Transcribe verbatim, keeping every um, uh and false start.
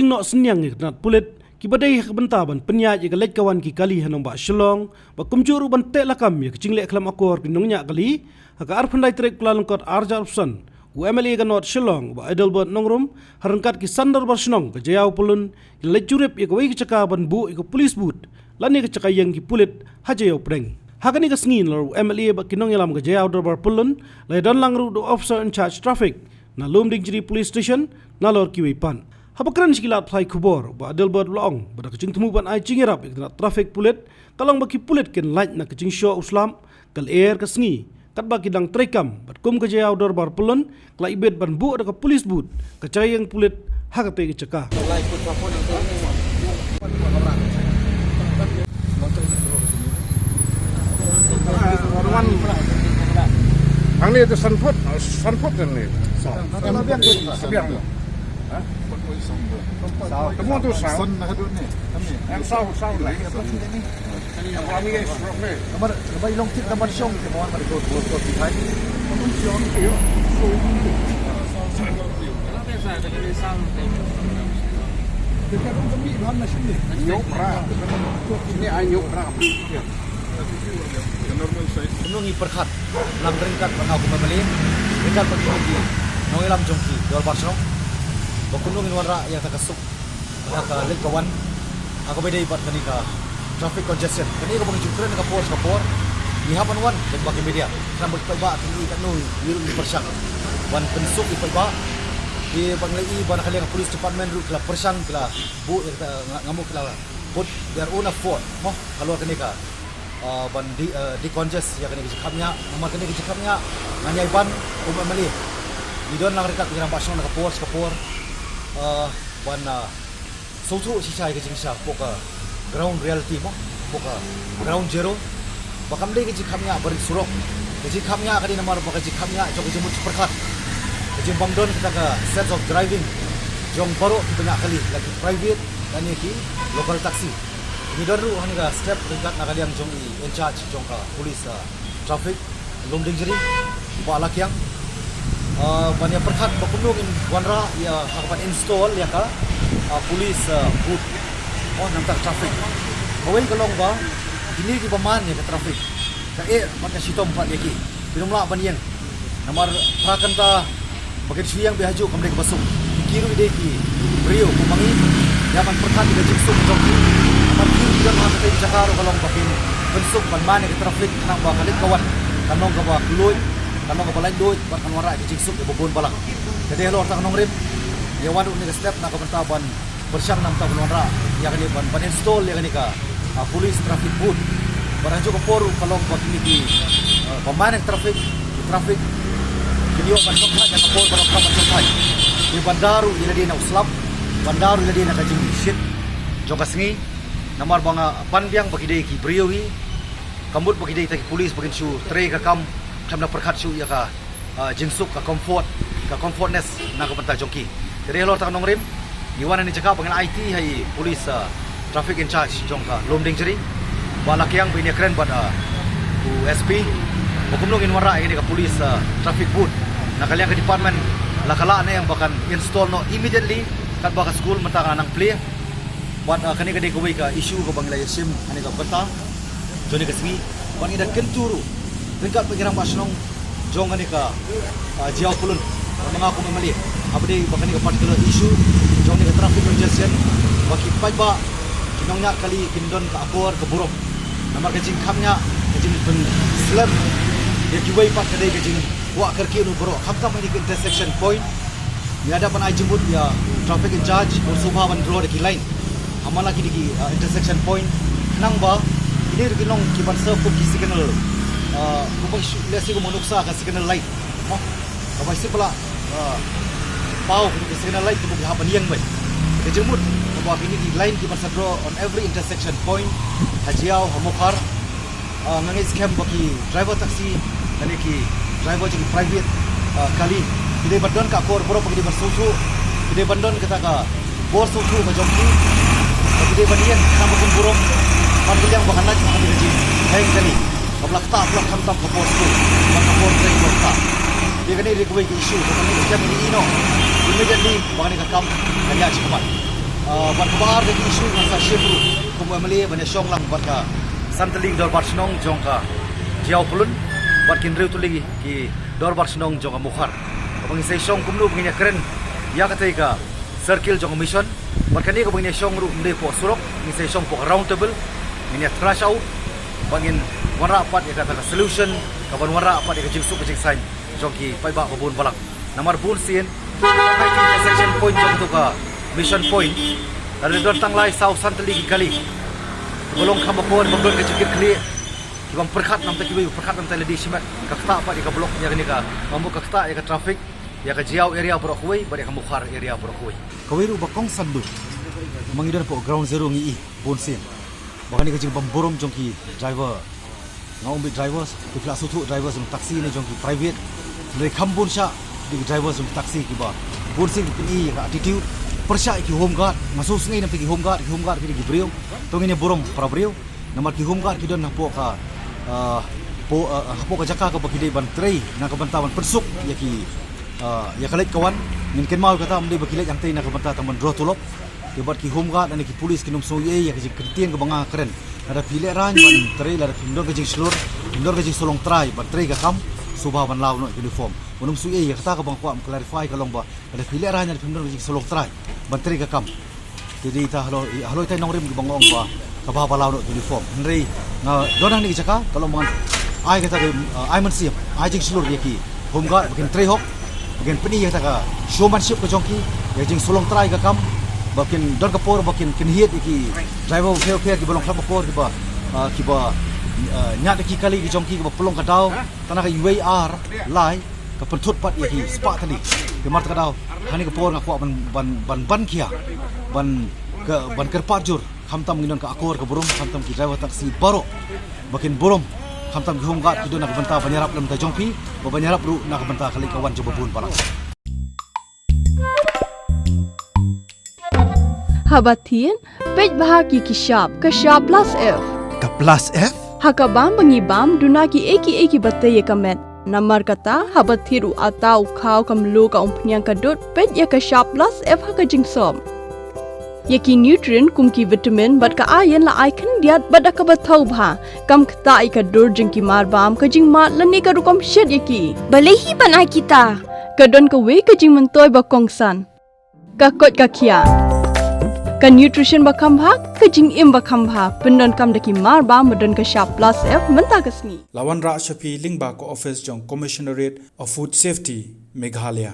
Noh synñiang ïa ka tnat pulit kiba dei ha ka bynta ban pynïaid ïa ka leit ka wan ki kali ha nongbah Shillong, bad kumjuh ruh ban teh lakam ïa ka jingleh khlem akor ki nongñiah kali, ha ka arphew lai tarik Kyllalyngkot arhajar arphew san, u M L A ka North Shillong, Bah Adelbert Nongrum, ha ryngkat ki san dorbar shnong ka Jaïaw Pyllun, ki la leit jurip ïa kawei ka jaka ban buh ïa ka police booth lane ka jaka ïeng ki pulit ha Jaïaw Pdeng. Ha kane ka sngi, nalor u M L A bad ki nongïalam ka Jaïaw Dorbar Pyllun, la ïadon lang ruh da u Officer in Charge Traffic na Lumdiengjri Police Station, nalor kiwei pat. Haba kren sha ki lad pathai khubor, Bah Adelbert u la ong ba da ka jingthmu ban ai jingïarap ïa ka tnat traffic pulit, ka long ba ki pulit kin lait na ka jingshoh u slap, ka lyer ka sngi, katba ki dang treikam, bad kum ka Jaïaw Dorbar Pyllun ka la ibit ban buh da ka police booth, ka jaka ïeng pulit ha katei ka jaka. Ang ni tu sanput, sanput kan ni. Sa. Biang. Ha? Sa. Temu tu sa. San hadu ni. Kami. Yang sa, sa. Kami guys, rock ni. Kamar, kamar ilong tik kamar shong, kamar kamar ikut, ikut, ikut, hai. Nyok bra. Ini ai nyok bra. Kumno ngi pyrkhat lang ryngkat bad nga kum M L A, ryngkat bad ki nongïalam jong ki dorbar shnong, ba kumno ngin wanrah ïa kata ka suk ha ka leit ka wan, ha kaba ïadei bad kane ka traffic congestion. Kane kaba ngi ju kren ha ka por sha ka por, ngi hap ban wan, bad bad ki media, khnang ba ki paidbah kin ïohi katno ngi ruh ngi pyrshang ban pynsuk ïa ki paidbah. Ki ba ngi la ïohi ba na ka liang ka police department ruh ki la pyrshang, ki la buh ïa kata, nga, nga mut ki la put their own effort mo halor kane ka, ah, ban de, ah, decongest ïa kane ka jingkhapngiah. Namar kane ka jingkhapngiah ngan ïai ban kum M L A. Ngi don lang ryngkat bad ki rangbah shnong na ka por sha ka por, ah, ban, ah, sngewthuh shisha ïa ka jingshisha hapoh ka ground reality mo, hapoh ka ground zero. Ba kam dei ka jingkhapngiah barit surok. Ka jingkhapngiah ka dei namar ba ka jingkhapngiah jong ka jingmut jingpyrkhat, ka jingbym don kata ka sense of driving jong baroh kiba ñiah kali, la ki private lane ki local taxi. Ngi don ruh ha kane ka step ryngkat na ka liang jong i in charge jong ka police, ah, traffic Lumdiengjri, Bah Lakiang, ah, ban ïa pyrkhat ba kumno ngin wanrah ïa ha ka ban install ïa ka, ah, police, ah, booth, oh, na ka bynta traffic. Kawei ka long ba kine kiba man ïa ka traffic, ka eh bad ka shitom pat ïa ki, phin ym lah ban ïeng. Namar phra kynta ba kin shu ïeng beit hajuh kam dei kaba suk. Ki ruh ki dei ki briew kum ma ngi, ïa ban pyrkhat ïa ka jingsuk jong ki. Namar ki ruh ki don ha katei ka jaka ruh ka long ba kin pynsuk ban man ïa ka traffic, khnang ba ka leit ka wan kan long kaba kylluid, kan long kaba laitluid, bad kan wanrah ïa ka jingsuk ïa ba bun balang. Te dei halor kata ka nongrim, ïa wan ruh ha kane ka step na ka bynta ban pyrshang na ka bynta ban wanrah ïa kane, ban, ban install ïa kane ka, ah, police traffic booth. Bad ha kajuh ka por ruh ka long ba kine ki, ah, ba man ïa ka traffic, ki traffic kin ïoh ban shongthait ha ka por ba donkam ban shongthait. Te ban da ruh ïa lade na u slap, ban da ruh ïa lade na ka jingshit jong ka sngi. Namar ba nga pan biang ba ki dei ki briew hi, ka mut ba ki dei kita ki police ba kin shu trei ka kam khlem da pyrkhat shuh ïa ka, ah, jingsuk, ka comfort, ka comfortness na ka bynta jong ki. Te dei halor kata ka nongrim, ngi wan ha kane ka jaka ba ngin aiti ha i police, ah, traffic in charge jong ka Lumdiengjri, Bah Lakiang, ba in ïa kren bad, ah, u S P ba kumno ngin wanrah ïa kane ka police, ah, traffic booth. Na ka liang ka department la ka lah ne em ba kan install noh immediately katba ka skul mynta ka nang plie. Bad, ah, kane ka dei kawei ka issue kaba ngi la ïa shim ha kane ka bynta jong kane ka sngi. Bad ngi da kyntu ruh ryngkat bad ki rangbah shnong jong kane ka, ah, Jaïaw Pyllun, bad ma nga kum M L A, haba dei ba kane ka particular issue jong kane ka traffic congestion, ba ki paidbah, ki nongñiah kali kin don ka akor ka burom. Namar ka jingkhapngiah, ka jingpynslem ïa kiwei pat ka dei ka jingkwah kyrkieh na baroh, khamtam ha kine ki intersection point. Ngi la dep ban ai jingmut ïa traffic in charge, bun sngewbha ban draw da ki line ha man la kine ki, ah, intersection point, khnang ba kine ruh kin long kiban serve kum ki signal, ah, kumba shu lehse kum ka nuksa ka signal light, mo, kaba shu ba la, ah, paw kine ki signal light, kumba ki hap ban ïeng beit. Ka jingmut kaba kine ki line kiban sa draw on every intersection point ha Jaïaw, ha Mawkhar. Ah, nga ngeit skhem ba ki driver taxi lane ki driver jong ki private, ah, kali, ki dei ban don ka akor burom, ba ki dei ban sngewthuh, ki dei ban don kata ka bor sngewthuh ka jong ki, ba ki dei ban ïeng khnang ba kin burom, ban kin ïeng ba kan lait ha kane ka jingkheiñ kali kaba la ktah, ba la khamtam ka por skul bad ka por trei ka por ktah. Te kane dei kawei ka issue kaba nga ngeit skhem ngi ïohi noh immediately ba kane ka kam kan ïaid shakhmat. Ah, bad kaba ar ka issue nga sa shim ruh kum u M L A ban ïa shong lang bad ka san tylli ki dorbar shnong jong ka Jaïaw Pyllun bad ki hynriew tylli ki dorbar shnong jong ka Mawkhar. Kaba ngin sa ïa shong kumno ba ngin ïa kren ïa katei ka circle jong ka mission. Bad kane kaba ngin ïa shong ruh ym dei hapoh surok, ngin sa ïa shong hapoh ka round table, ngin ïa thrash out bad ngin wanrah pat ïa kata ka solution kaban wanrah pat ïa ka jingsuk ka jingsaiñ jong ki paidbah ba bun balang. Namar bun sien, ka intersection point jong katu ka mission point, lada don tang lai saw san tylli ki kali kiba long kham bakor, bym don ka jingkitkhlieh, ki bym pyrkhat namar kiwei, pyrkhat namar lade shimet, ka ktah pat ïa ka block ïa kane ka, bym ka ktah ïa ka traffic ïa ka Jaïaw area baroh kawei bad ïa ka Mawkhar area baroh kawei. Kawei ruh ba kongsan lut, ma ngi don hapoh ground zero ngi i bun sien ba kane ka jingbymburom jong ki driver, nga ong beit drivers, ki phi lah sngewthuh drivers jong taxi ne jong ki private, hynrei kham bun shah dei ki drivers jong ki taxi kiba bun sien ki pyni ïa ka attitude, pyrshah ïa ki home guard. Nga sngewsynei namar ki home guard, ki home guard ki dei ki briew, to ngin ïa burom para briew. Namar ki home guard ki don hapoh ka, ah, hapoh, ah, hapoh ka jaka kaba ki dei ban trei na ka bynta ban pynsuk ïa ki, ah, ïa ka leit ka wan. Ngin kynmaw ïa kata, ym dei ba ki leit hangtei na ka bynta tang ban draw tulop. Te bad ki home guard lane ki police kin ym sngew ei ei ïa ka jingkyntien kaba nga kren. Lada phi lehraiñ ban trei, lada phim don ka jingshlur, phim don ka jingshlur longtrai ban trei ka kam, sngewbha ban law noh uniform. Ban ym sngew ei ei, ïa kata kaba nga kwah ban clarify ka long ba lada phi lehraiñ, lada phim don ka jingshlur longtrai ban trei ka kam, te dei ta halor, halor ita i nongrim kiba nga ong ba ka bha ba law noh uniform. Hynrei nga don hangne ka jaka, ka long ba ngan ai kata ka, uh, ai mynsiem, ai jingshlur ïa ki home guard ba kin trei hok, ba kin pyni ïa kata ka showmanship ka jong ki, ïa ka jingshlur longtrai ka kam, ba kin don ka por ba kin, kin hiat ïa ki driver bapher bapher kiba long khlem bakor, kiba, uh, kiba, uh, ñiad ïa ki kali ka jong ki, kiba pynlong ka daw tang na ka iwei, ar, lai, ka pynthut pat ïa ki spah tylli. Te namar kata ka daw, ha kane ka por nga kwah ban, ban, ban, ban khia, ban, ka, ban kyrpad jur, khamtam ngi don ka akor ka burom, khamtam ki driver taxi baroh ba kin burom, khamtam ki home guard ki don na ka bynta ban ïarap lem bynta jong phi, ba ban ïarap ruh na ka bynta ka leit ka wan jong ba bun balang. Haba thied, peit bha ki ki shap, ka shap plus F. Ka plus F? Ha ka bam ba ngi bam, duna ki ei ki ei kiba tei ïa ka met. Namar kata, haba thied u atta, u khaw, ka mluh, ka umphniang, ka dud, peit ïa ka shap plus F ha ka jingsop. Ïa ki nutrient kum ki vitamin bad ka iron la ai khyndiat bad da kaba thaw bha. Kam ktah ïa ka dur jong ki mar bam, ka jingmad lane ka rukom shet ïa ki. Balei hi ban ai kita? Ka don kawei ka jingmyntoi ba kongsan. Ka koit ka khiah. Ka nutrition ba kham bha, ka jingim ba kham bha. Pyndonkam da ki mar bam ba don ka shap plus F mynta ka sngi. La wanrah sha phi lyngba ka office jong Commissionerate of Food Safety, Meghalaya.